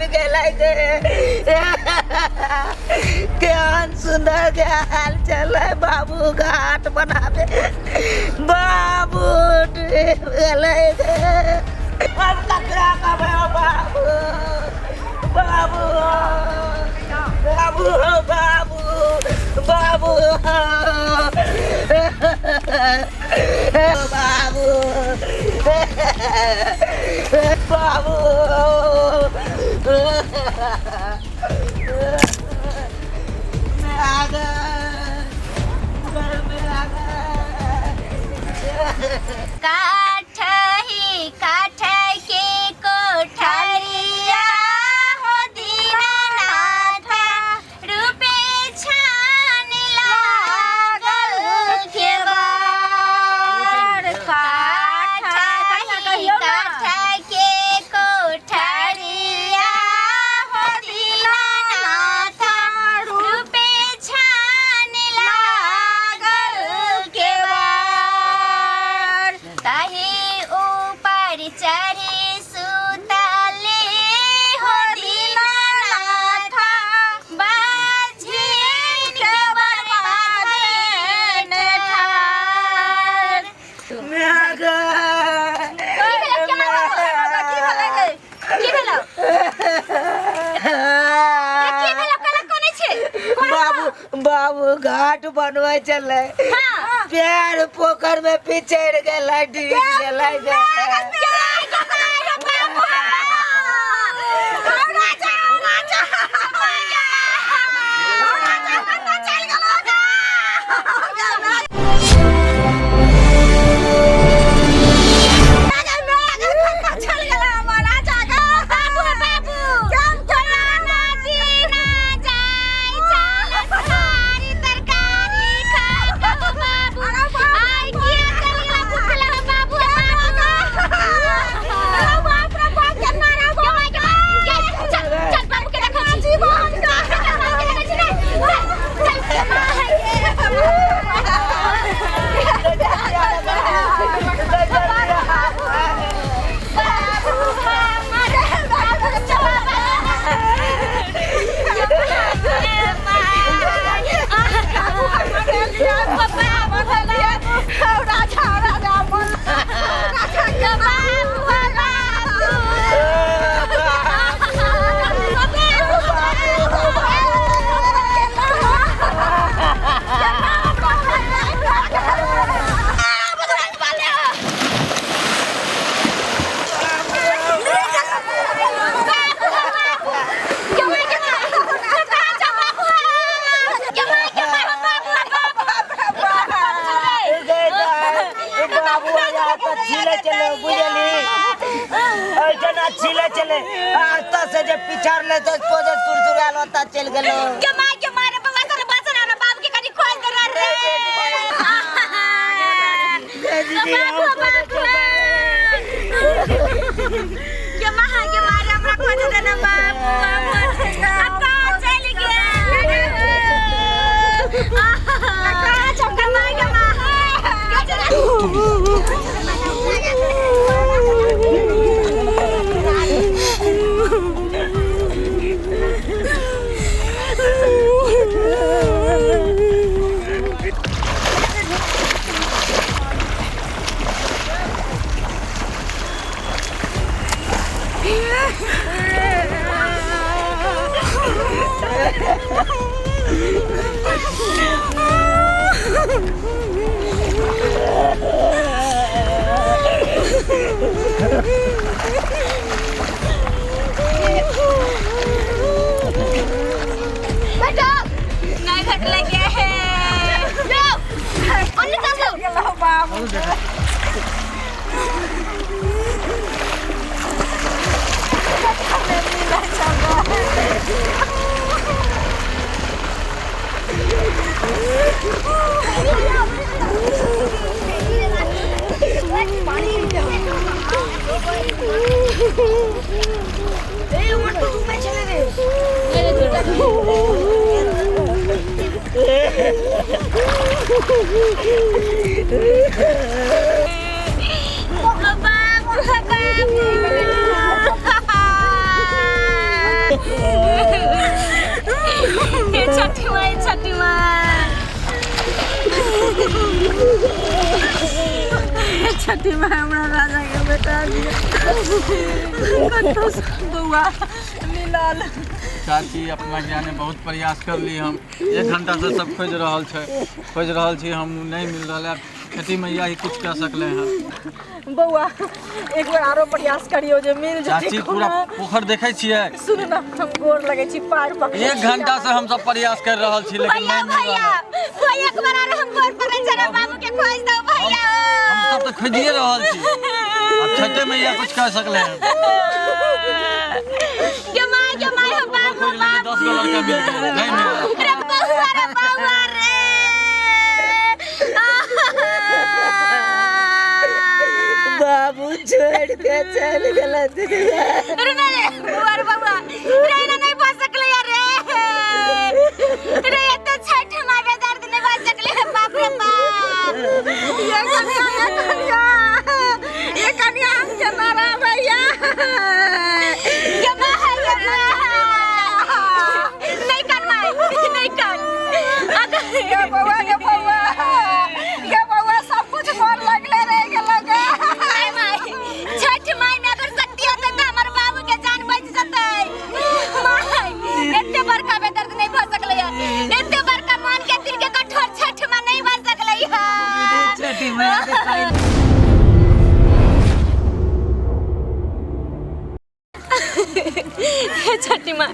डूबि गेलै गे। केहन सुन्दर गेल छलै बाबू घाट बनाबे, बाबू डूबि गेलै गे। हम ककरा कहबै हौ बाबू, बाबू, बाबू हौ बाबू, बाबू हौ बाबू, बाबू। काठ ही काठ के कोठरिया हो दीनानाथ, रूपे छान लागल केवाड़। काठ ही काठ के कोठरिया हो दीनानाथ, रूपे छान लागल केवाड़। ताही ऊपर चढ़ी सुतले हो दीनानाथ, बाझिन के बरबादेन ठाड़। की भेलौ? की भेलौ? केना कनै छै? बाबू, बाबू घाट बनबै छलै, पैर पोखर में पिछड़ गेलै, डूबि गेलै गे। बाबू आया तऽ छिले चले, बुझली? ऐठना छिले चले आ तऽ से जे पिछड़ले तऽ सोझे सुरसुरायल ओतऽ चलि गेलो। के माय के मारे बबा तोरे बासन आना, बाबू के कनी खोज दे रे। दीदी, बाबू बाबू के महा के मारे हमरा खोज दे ना बाबू। अब कहाँ चल गया? कहाँ चमका माय के माँ के चला। बेटा नहीं भेटले गे हे लो ओने चल बाबू। बाबू बाबू। छठी माँ। छठी माँ, हमरा राजा के बेटा दिअ। कतौ से बौआ मिलल। चाची, अपना ज्ञाने बहुत प्रयास करली। हम एक घंटा से सब खोजि रहल छै, खोजि रहल छी हम, नहीं मिल रहल है। छठी मैया ही कुछ कर सकले हैं। बौआ, एक बेर आरो प्रयास करियो जे मिल जेतै। चाची, पूरा पोखर देखै छियै। सुनू ने, हम गोर लगै छी, पार पकड़ै एक छी। घंटा से हम सब प्रयास कर रहल छी, लेकिन भैया, नहीं मिल भैया, रहल है। भैया, एक बार आरो हम गोर पकड़ै छी, बाबू के खोज दो भैया। हम सब तऽ खोजिए रहल छी। अब छठे मैया कुछ कर सकले हैं। गे माय, गे माय, हम बाबू खोज लेंगे, 10 गो लड़का मिल गए, नहीं मिला। रे बउआ, रे बउआ रे। बाबू छोड़ के चल गेल दीदी। अरे नहीं रे बउआ, रे बउआ रे, ना नहीं बच सकले यार रे। रे एते छठ माय बेदर्द नहीं बच सकले, बाप रे बाप। ये कन्या, ये कन्या, ये कन्या, हम के मारा भैया। गे माय है, गे माय, नहीं कर माय, नहीं कर अगर। ये बौआ, ये बौआ, ये बौआ, सब कुछ गोर लगले रह गेल गे। माय, माय, छठ माय में अगर शक्ति होते त हमर बाबू के जान बच जतै। माय, एते बड़का बेदर्द नहीं भ सकलै है, एते बड़का मन के दिल के कठोर छठ माय नहीं भ सकलै है। छठी मैया के हे छठी माँ,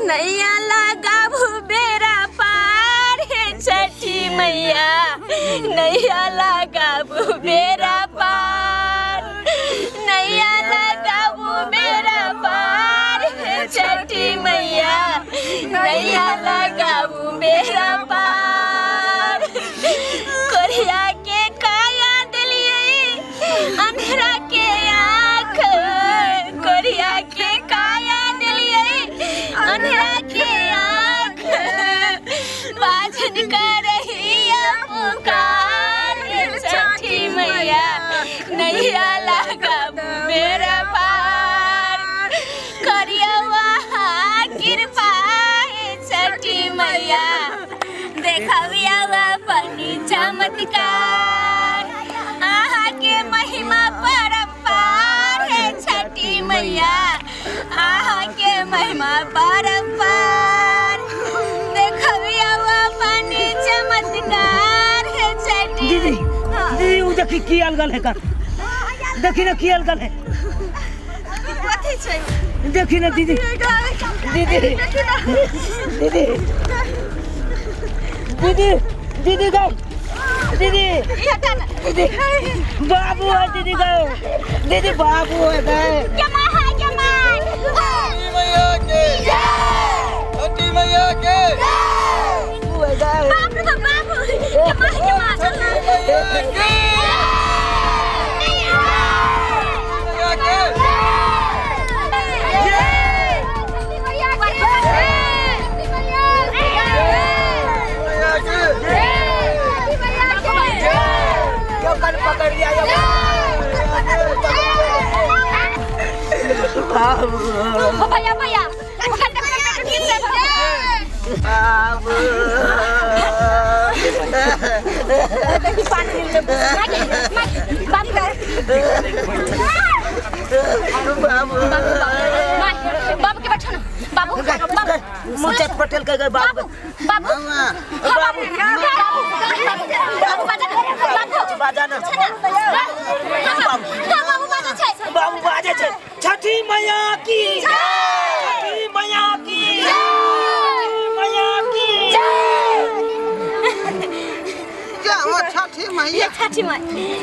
नैया लगाबू बेरा पार, हे छठी मैया, नैया लगाबू बेरा पार, नैया लगाबू बेरा पार, हे छठी मैया, नैया लगाबू बेरा पार। कोरिया के काया देलियै, अंधेरा के आँख, कोरिया के काया देलियै, अंधेरा के आँख, बाझन करहिया पुकार, हे छठी मैया, नैया लगाबू मेरा पार। करिया वहाँ कृपा, हे छठी मैया, देखबिया अपनी चमत्कार। अहाँ के महिमा परम्पार, हे छठी मैया, अहाँ के महिमा परम्पार, देखबिया अपनी चमत्कार, हे छठी। दीदी, दीदी, उ देखी की अलगल है कर, देखी ना की अलगल है। कथी छै? देखी ना दीदी, दीदी, दीदी, दीदी, दीदी गए, दीदी। ई हटा ना। दीदी, बाबू है, दीदी गए, दीदी, बाबू है, गए। के माँ है, के माँ। छठी मैया के, छठी मैया के। बाबू है, गए। बाप रे बाबू, के माँ, के माँ। मैया के, मैया के। मैया के। क्यों कन पकड़ लिया ये? बाबू। भैया, भैया, पकड़, पकड़, बाबू। बाबू। बाबू। बाबू के बैठो ना बाबू, बाबू। मुझे पटेल के गए बाबू। बाबू, बाबू। बाबू, बाजा ना बाबू। बाजा ना। बाबू, बाजा छै। बाबू बाजे छै। छठी मैया की, छठी मैया की, छठी मैया की। जय हो छठी मैया। हे छठी माई,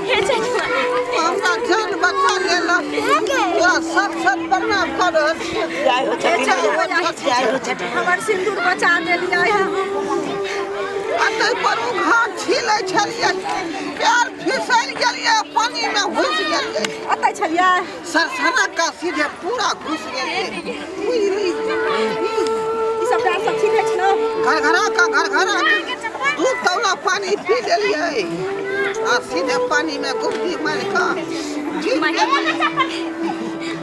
हे छठी माई। हमरा जान बचा लेलक, तोरा सब सब प्रणाम कर रहल छियै। जय हो छठी मैया, जय हो छठी। हमर सिंदूर बचा देलियै। आ ताहि पर ओ घाट छीलै छलियै, पैर फिसलि गेलियै, पानिमे घुसि गेलियै। ओतै छलियै? सरसरा का सीधे पूरा घुसि गेलियै। ई सब डार सब ठीक अछि ने? घरघरा का घरघरा के 2 तौला पानी पी लेलियै आ सीधे पानी में डुबकी मारि कऽ जीत गेलियै।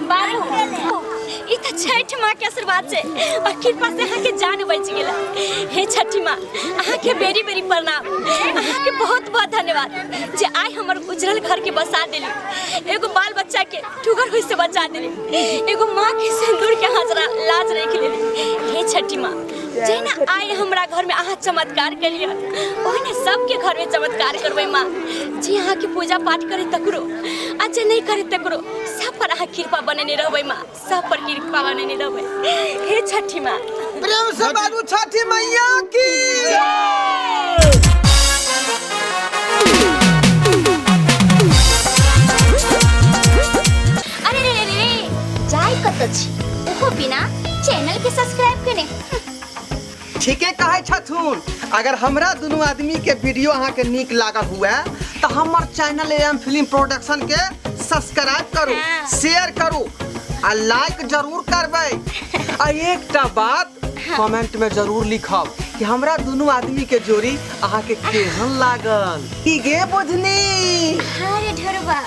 बाबू। ई तऽ छठि माँ के आशीर्वाद से और कृपा से अहाँके जान बचि गेल। हे छठि माँ, अहाँके बेरी बेरी प्रणाम, अहाँके बहुत बहुत धन्यवाद जे आइ हमर उजरल घर के बसा देली, एगो बाल बच्चा के ठुगर होय से बचा देली, एगो माँ के सिंदूर के हाजरा लाज रख लेली। हे छठी माँ, जहिना आइ हमरा घर में अहाँ चमत्कार केलियै, ओहिना सबके घर में चमत्कार करबै माँ। जे अहाँके पूजा पाठ करे तकरो आ जे नहीं करे तकरो, सब पर अहाँ कृपा बनेने रहबै माँ, सब पर कृपा बनेने रहबै। हे छठी माँ। प्रेम से बाजू छठी मैया की। अरे रे रे रे, जाय कत छी ओहो बिना चैनल के सब्सक्राइब केने। ठीके कहै छथुन, अगर हमरा दुनू आदमी के वीडियो अहाँ के नीक लागल हुए तो हमर चैनल एम फिल्म प्रोडक्शन के सब्सक्राइब करू, शेयर करू आ लाइक जरूर करबै। आ एकटा बात कमेंट में जरूर लिखब कि हमरा दुनू आदमी के जोड़ी अहाँ के केहन लागल। की गे बुझनी? हाँ रे ढोरबा।